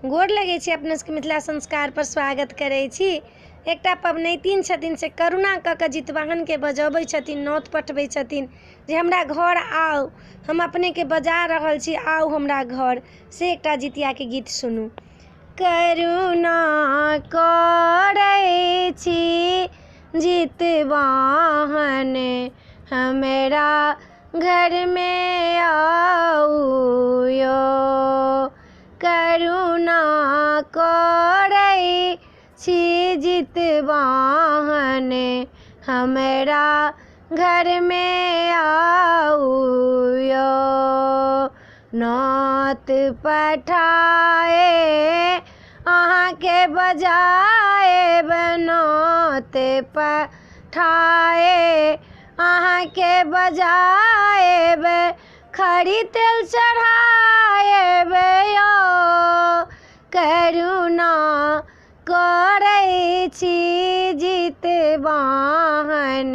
गोर लगै छी अपना सबके मिथिला संस्कारपर स्वागत करै छी। एकटा पबनैतिन छथिन से करुणा कऽ कऽ जितवाहनके बजबै छथिन, नोत पठबै छथिन जे हमरा घर आउ, हम अपनेके बजा रहल छी, आउ हमरा घर। से एकटा जितियाके गीत सुनू। करुणा करै छी जितवाहन हमरा घरमे आउ यौ। करुणा करै छी जितवाहन हमरा घरमे आउ यौ। नोत पठाए अहाँके बजाएब, नोत पठाए अहाँके बजाएब, खरी तेल चढ़ाएब यौ। करुणा करै छी जितवाहन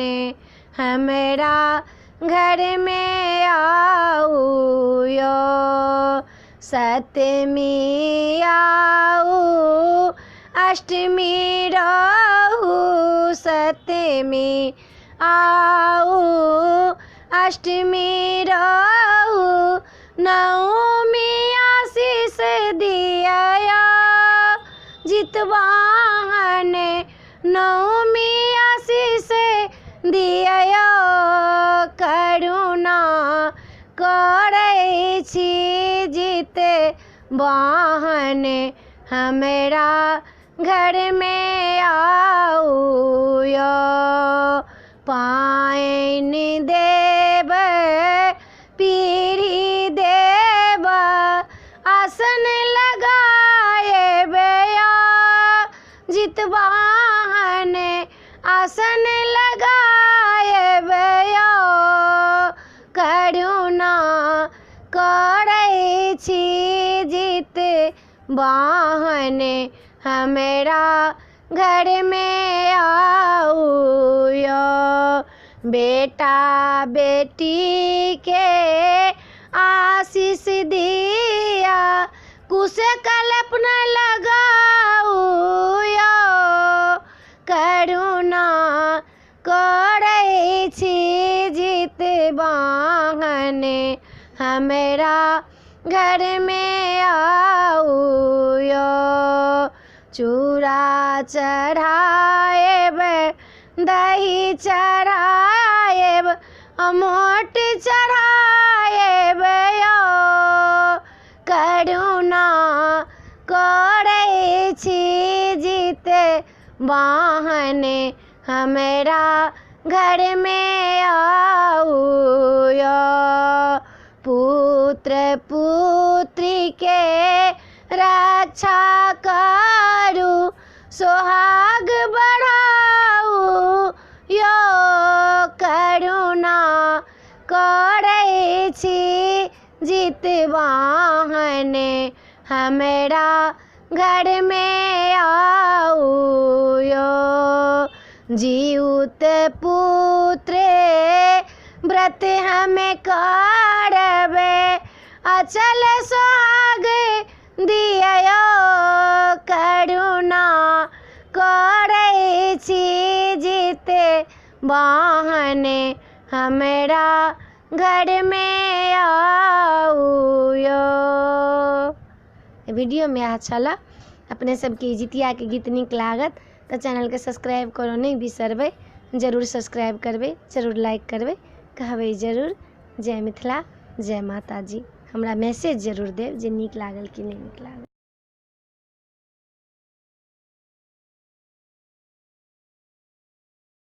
हमरा घरमे आउ यौ। सप्तमी आउ अष्टमी रहू, सप्तमी आउ अष्टमी रहू, नवमी आशीष दिया जितवाहन, नवमी आशीष दिया। करुणा करै छी जितवाहन हमरा घरमे आउ यौ। पानि देब पीढ़ी देब आसन लगाएब यौ, जितवाहन आसन लगाएब यौ। करुणा करै छी जितवाहन हमरा घरमे आउ यौ। बेटा बेटीके आशीष दिया कुश कल्पना लगाउ यौ। करुणा करै छी जितवाहन हमरा घरमे आउ यौ। चूड़ा चढ़ाएब दही चढ़ाएब अमोट चढ़ाएब यौ। करुणा करै छी जितवाहन हमरा घरमे आउ यौ। पुत्र पुत्रीके रक्षा करू सोहाग बढ़ाउ यौ। करुणा करै छी जितवाहन हमरा घरमे आउ यौ। जीउत पुत्र व्रत हमे करबै अचल सोहाग दिया यौ। करुणा करै छी जितवाहन हमरा घरमे आउ यौ। वीडियोमे इएह छलए। अपने सबके ई जितियाके गीत नीक लागत तऽ चैनलके सब्सक्राइब करऽ नहि बिसरबै, जरूर सब्सक्राइब करबै, जरूर लाइक करबै, कहबै जरूर जय मिथिला जय माताजी। हमरा मैसेज जरूर देब जे नीक लागल कि नहि नीक लागल।